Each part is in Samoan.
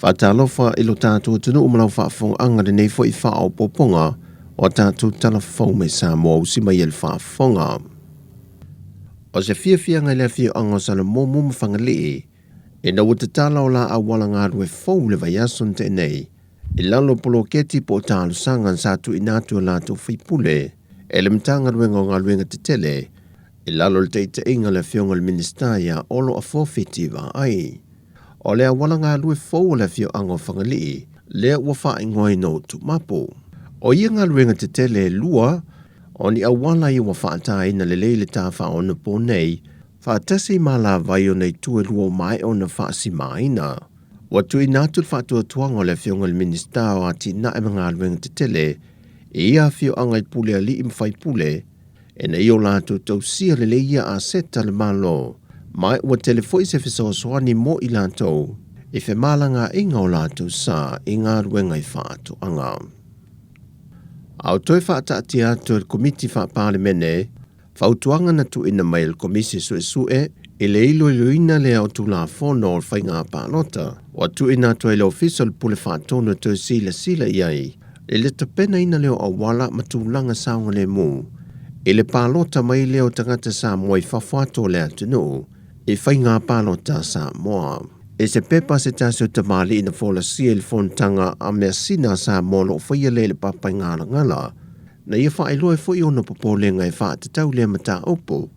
Faatalofa i lo tatou atunuu ma lau faafofogaaga i lenei foi faaopoopoga o a tatou tala fou mai Samoa usi mai e le faafofoga. O se fiafiaga i le afioaga o Salamumu ma Fagalii ina ua tatala o la auala galue fou i le vaiaso na tea nei i lalo o poloketi po o talosaga sa tuuina atu e latou faipule e le Matagaluega o Galuega Tetele i lalo o le taitaiga a le Afioga i le Minisita ia Olo Afoa Fiti Vaai. O le auala galue fou o le afioaga o Fagalii lea ua faaigoaina o Utumapu. O ia galuega tetele e lua, o ni auala ia ua faataina lelei le ta faaonapo nei, faatasi ma alavai o nei itu e lua ua maea ona faasimaina. Ua tuuina atu le faatuatuaga o le Afioga i le Minisita o Atinae ma Galuega Tetele i ia afioaga i pulealii ma faipule, ina ia o latou tausia lelei ia aseta a le Malo, ma ua tele foi se fesoasoani mo i latou i femalagaaiga o latou sa i galuega i faatoaga. A o toe faataatia atu e le Komiti Faa-Palemene fautuaga na tuuina mai e le Komisi Suesue i le iloiloina lea o Tulafono o Faiga Palota, ua tuuina atu ai le Ofisa o le Pule Faatonu e toe silasila i ai i le tapenaina lea o auala ma tulaga saogalemu i le palota mai lea o tagata Samoa i fafo atu o le atunuu i faiga palota a Samoa. I se pepa a se tasi o tamalii na folasia i le fonotaga a measina a Samoa o lo o faia lea i le Papaigalagala, na ia faailoa ai foi ona popolega e faatatau lea mataupu,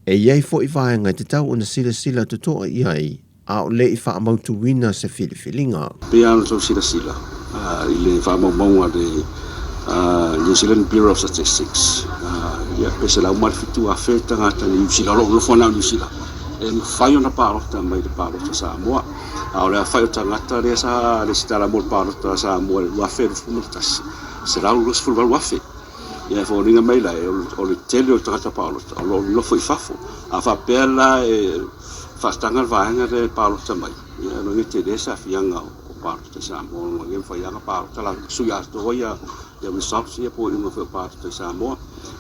e i ai foi vaega e tatau ona silasila totoa i ai a o le i faamautuina se filifiliga. Pei lava ona outou silasila i le faamaumauga a le New Zealand Bureau of Statistics, ia pe 107,000 tagata Niu Sila o lo o nonofo na o Niu Sila e mafai ona palota mai le palota Samoa. A o le aofai o tagata lea sa resitala mo le palota Samoa i le 2021, 128,000. Ia e foliga mai la o le tele o tagata palota o lo o nonofo i fafo. A faapea la e faataga le vaega lea e palota mai, ia lona e tele se aafiaga o palota i Samoa, lona e mafai lava ona palota latou sui atoa ia results ia po o iuga foi o palota i Samoa.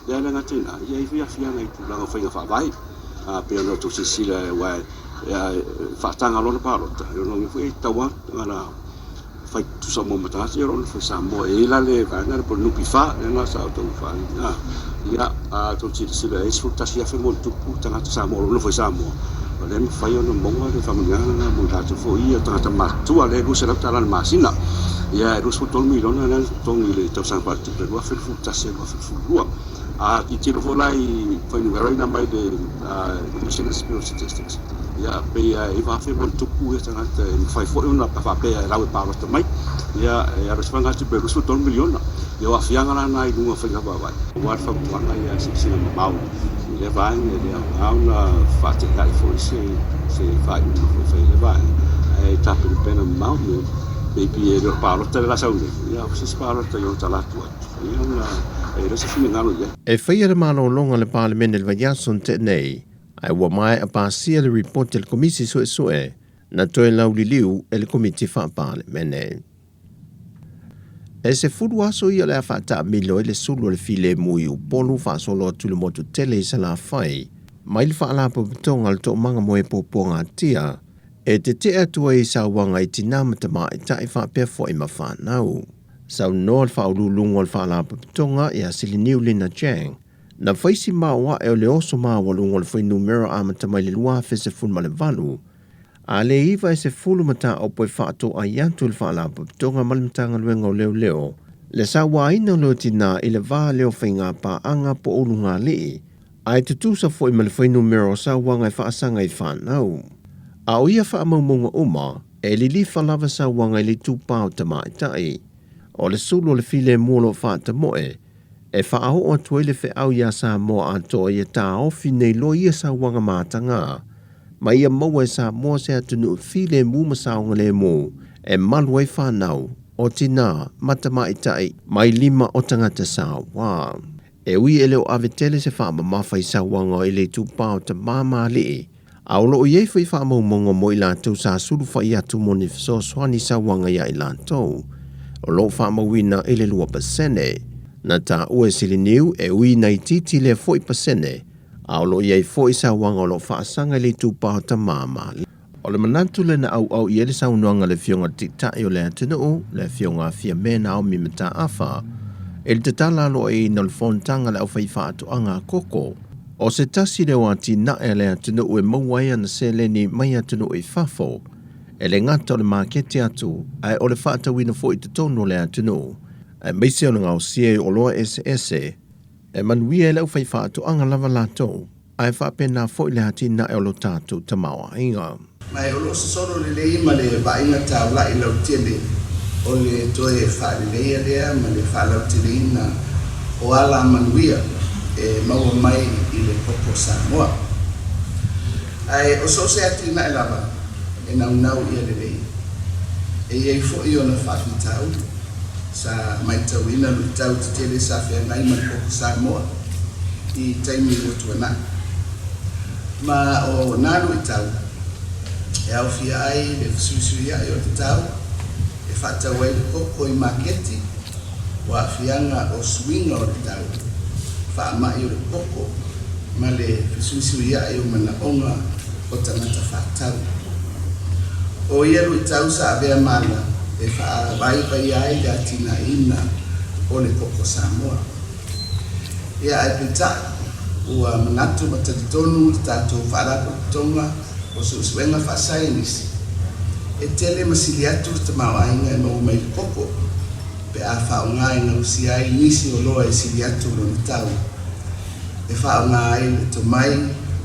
Ia e le gata i lena, ia e i ai foi aafiaga i tulaga o faiga faavae, a pei ona outou silasila aua e faataga loa le palota, lona uiga foi e tatau lava ona fai tutusa uma ma tagata ia o lo o nofo i Samoa. E i ai la le vaega lea po o le NPF, lea na sa outou faaaliga. Ia, a outou silasila i ai, 11,000 ma ona tupu tagata Samoa o lo o nofo i Samoa, o lea e mafai ona maua le faamanuiaga lena mo i latou foi ia, tagata matutua lea e $200 i le masina. Ia, e $23 miliona lea na totogi i le tausaga faaletupe 2021/2022. A tilotilo foi la i fuainumera ia na aumai i le New Zealand Bureau of Statistics, Ia, pei e 9,000 ma ona tupu ia tagata e mafai foi ona faapea e lau e palota mai. Ia, e alu atu foi tupe e 23 miliona. Ia, o aafiaga la na i luga o faiga faavae. Aua le fautuaga ia silasila mamao i lea vaega, e le aoga ona faate'ea'i foi se se faaiuga foi e fai i lea vaega, ae tapenapena mamao me maybe e le o le palota lea o le a sau nei, ia o se isi palota i ona talaatu atu, ia ona e le o se finagalo i ai. E faia le malologa a le Palemene i le vaiaso na tea nei, Ae ua maea pasia le ripoti a le Komisi Suesue na toe lauliliu e le Komiti Faa-Palemene. E 10 aso ia o le a faataamilo ai le sulu o le filemu i Upolu faasolo atu i le motu tele i Salafai mai le Faalapotopotoga a le Toomaga Moe Puapuagatia e tetee atu ai i sauaga i tinā ma tamaitai faapea foi ma fanau. Saunoa le Faauluuluga o le Faalapotopotoga ia Siliniu Lina Chang, Na fai si maoae o le oso maualuga o le fuainumera amata mai le 2018, a le iva e sefulu mataupu e faatoai atu e le Faalapotopotoga ma le Matagaluega o Leoleo le sauaina o leo tinā i le va lea o faiga paaga po o ulugalii, ae tutusa foi ma le fuainumera o sauaga e faasaga i fanau. A o ia faamaumauga uma, e lilifa lava sauaga i le itupa o tamaitai. O le sulu o le filemu o lo o faatamoe, E faaoo atu ai le feau iā Samoa atoa ia taofi nei loa ia sauaga matagā, ma ia maua e Samoa se atunuu filemu ma saogalemu e malu ai fanau, o tinā ma tamaitai mai lima o tagata sauā. E ui e le o ave tele se faamamafa i sauaga i le itupa o tamā ma alii, a o lo o i ai foi faamaumauga mo i latou sa sulufai atu mo ni fesoasoani sauaga iā i latou, o lo o faamauina i le 2%. Na taua e Siliniu e ui ina itiiti lea foi pasene, a o lo o i ai foi sauaga o lo o faasaga i le itupa o tamā ma alii. O le manatu lea na auau i ai le saunoaga a le Afioga i le Taitai o le atunuu, le Afioga a Fiame Naomi Mataafa, i le tatala aloaiaina o le fonotaga a le aufaifaatoaga a koko. O se tasi lea o atinae a le atunuu e maua ai ana seleni mai atunuu i fafo, e le gata o le maketi atu, ae o le faatauina foi i totonu o le atunuu, aemaise o le gaosia i oloa eseese, e manuia ai le aufaifaatoaga lava latou. Ae faapena foi le atinae o lo tatou tamaoaiga. Ma o lo o sosolo lelei ma le vaaiga taulai lautele o le toe faaleleia lea ma le faalauteleina o ala manuia e maua mai i le koko Samoa. Ae o so o se atinae lava e naunau ia lelei, e i ai foi ona faafitauli. Sa matauina luitau tetele sa feagai ma le koko Samoa i taimi ua tuanai. Ma o nā luitau e aofia ai le fesuisuiaʻi o le tau e faatau ai le koko i maketi, o aafiaga o suiga o le tau, faamai o le koko ma le fesuisuiaʻi o manaoga o tagata faatau. O ia luitau sa avea ma ala e faavaivaia ai le atinaeina o le koko Samoa. Ia ae peitai, ua manatu ma talitonu le tatou Faalapotopotoga o Suesuega Faasaienisi, e tele ma sili atu le tamaoaiga e maua mai le koko pe a faaaoga e gausia ai nisi oloa e sili atu lona tau, e faaaoga ai le tomai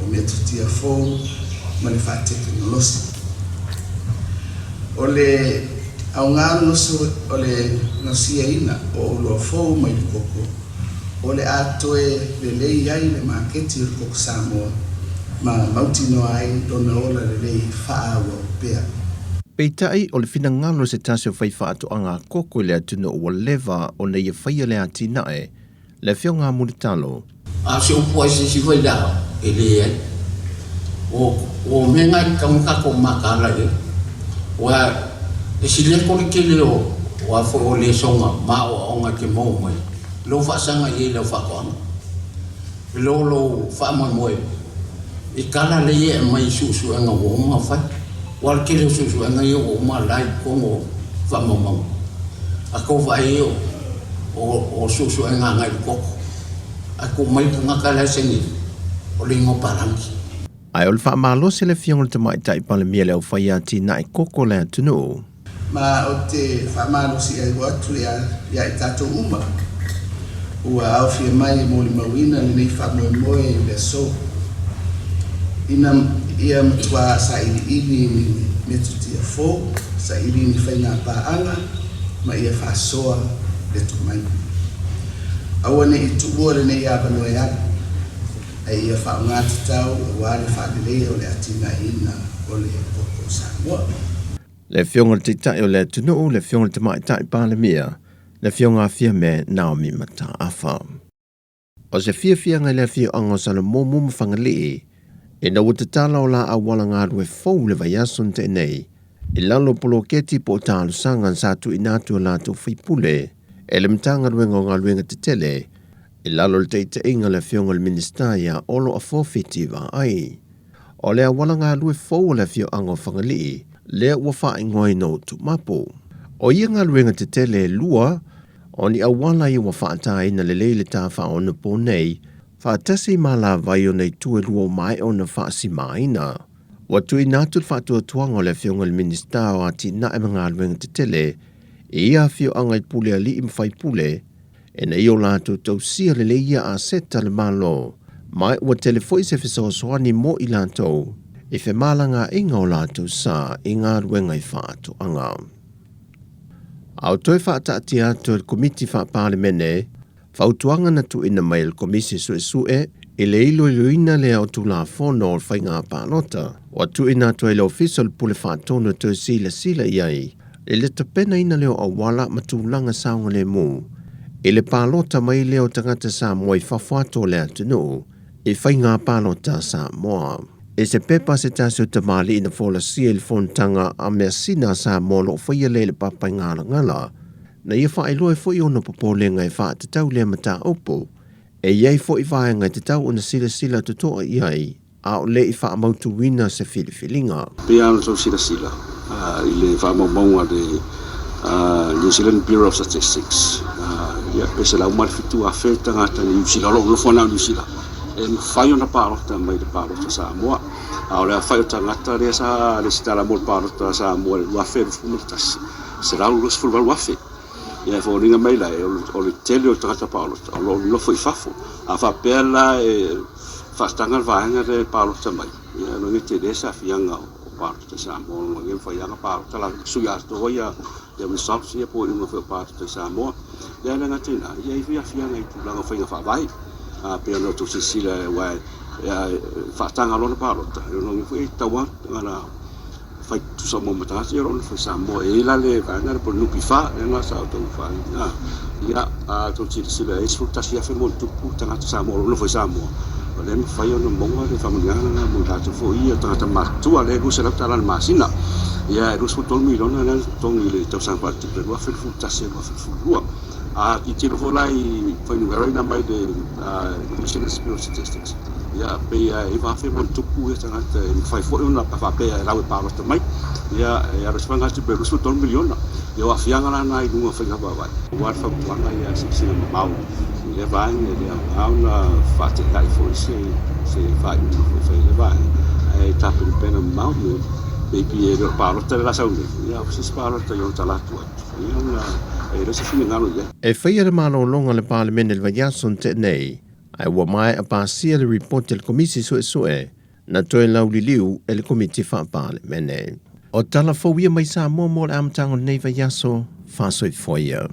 o metotia fou ma le faatekenolosi. O le aoga o le gausiaina o oloa fou mai le koko, o le a toe lelei ai le maketi o le koko Samoa ma mautinoa ai lona ola lelei faaauau pea. Peitai, o le finagalo o se tasi o faifaatoaga koko i le atunuu ua leva ona ia faia le atinae, le Afioga a Mulitalo. A o se upu a se isi foi la, e leai. O mea na e tatau ona tatou mataala i ai. Aua e sili atu le tele o a foi o lesona ma aoaoga e te maua mai i lou faasaga i ai i lau faatoaga, i lo lou faamoemoe i tala lea e aumai i suesuega ua uma ona fai. Aua o le tele o suesuega ia ua uma la i totonu o faamaumauga. A tou vaai i ai o suesuega agai i le koko, ae tuu mai le tagata la e saini ai, o le igoa palagi. Ae o le faamalosi a le Afioga i le Tamaitai Palemia i le aufai atinae koko o le atunuu. Ma ou te faamalosiaiua atu ia i tatou uma ua aofia mai e molimauina lenei faamoemoe i le aso, ina ia matuā sailiili ni metotia fou, saili ni faiga paaga ma ia faasoa le tomai. Aua ne i tuua lenei avanoa e alu, ae ia faaaoga tatau aua le faaleleia o le atinaeina o le koko Samoa. Le Afioga i le Taitai o le atunuu, le Afioga i le Tamaitai Palemia, le Afioga a Fiame Naomi Mataafa. O se fiafiaga i le afioaga o Salamumu ma Fagalii, ina ua tatala o la auala galue fou le vaiaso na tea nei, i lalo o poloketi po o talosaga sa tuuina atu e latou faipule e le Matagaluega o Galuega Tetele i lalo o le taitaiga a le Afioga i le Minisita ia Olo Afofi Vaai. O le auala galue fou o le afioaga o Fagalii lea ua faaigoaina o Tumapu. O ia galuega tetele e lua, o ni auala ia ua faataina lelei le tafaaonapo nei, faatasi ma alavai o nei itu e lua ua maea ona faasimaina. Ua tuuina atu le faatuatuaga o le Afioga i le Minisita o Atinae ma Galuega Tetele i ia afioaga i pulealii ma faipule, ina ia o latou tausia lelei ia aseta a le Malo, ma ua tele foi se fesoasoani mo i latou i femalagaaiga o latou sa i galuega i faatoaga. A o toe faataatia atu e le Komiti Faa-Palemene fautuaga na tuuina mai e le Komisi Suesue i le iloiloina lea o Tulafono o Faiga Palota, ua tuuina atu ai le Ofisa o le Pule Faatonu e toe silasila i ai i le tapenaina lea o auala ma tulaga saogalemu i le palota mai lea o tagata Samoa i fafo atu o le atunuu i faiga palota a Samoa. I se pepa a se tasi o tamalii na folasia i le fonotaga a measina a Samoa o lo o faia lea i le Papaigalagala, na ia faailoa ai foi ona popolega e faatatau lea mataupu, e i ai foi vaega e tatau ona silasila totoa i ai. a o le i faamautuina se filifiliga. Pei lava ona outou silasila i le faamaumauga a le New Zealand Bureau of Statistics, ia pe 107,000 tagata Niu Sila o lo o nonofo ai na o Niu Sila e mafai ona palota mai le palota Samoa. A o le aofai o tagata lea sa resitala mo le palota Samoa i le 2021, 128,000. Ia e foliga mai la o le tele o tagata palota o lo o nonofo i fafo. A faapea la e faataga le vaega lea e palota mai, ia e tele se aafiaga o palota i Samoa, ona e mafai lava ona palota la sui atoa ia results ia po o iuga foi o palota i Samoa. Ia e le gata i lena, ia e i ai foi aafiaga i tulaga o faiga faavae. A pei ona outou silasila aua e faataga loa le palota, e lona uiga foi e tatau lava ona fai tutusa uma ma tagata ia o lo o nofo i Samoa. E i ai la le vaega lea po o le NPF, lea sa outou faaaliga. Ia, a outou silasila i ai, 11,000 ma ona tupu tagata Samoa o lo o nofo i Samoa, o lea e mafai ona maua le faamanuiaga lena mo i latou foi ia tagata matutua lea e $200 i le masina. Ia, e $23 miliona lea na totogi i le tausaga faaletupe 2021/2022. A tilotilo foi la i fuainumera ia na aumai le New Zealand Bureau of Statistics, ia pei e 9,000 ma ona tupu ia tagata e mafai foi ona faapea e lau e palota mai, ia e alu atu foi vaegatupe e $23 miliona. Ia o aafiaga la na i luga o faiga faavae. Aua le fautuaga ia silasila mamao i lea vaega e le aoga ona faate'ea'i foi se faaiuga foi e fai i lea vaega ae tapenapena mamao maybe e le o le palota lea o le a sau nei, ia o se isi palota i ona talaatu atu ia ona e le o se finagalo i ai. E faia le malologa a le Palemene i le vaiaso na tea nei, ae ua maea pasia le ripoti a le Komisi Suesue na toe lauliliu e le Komiti Faa-Palemene. O tala fou ia mai Samoa mo le amataga o lenei vaiaso, faasoifoia.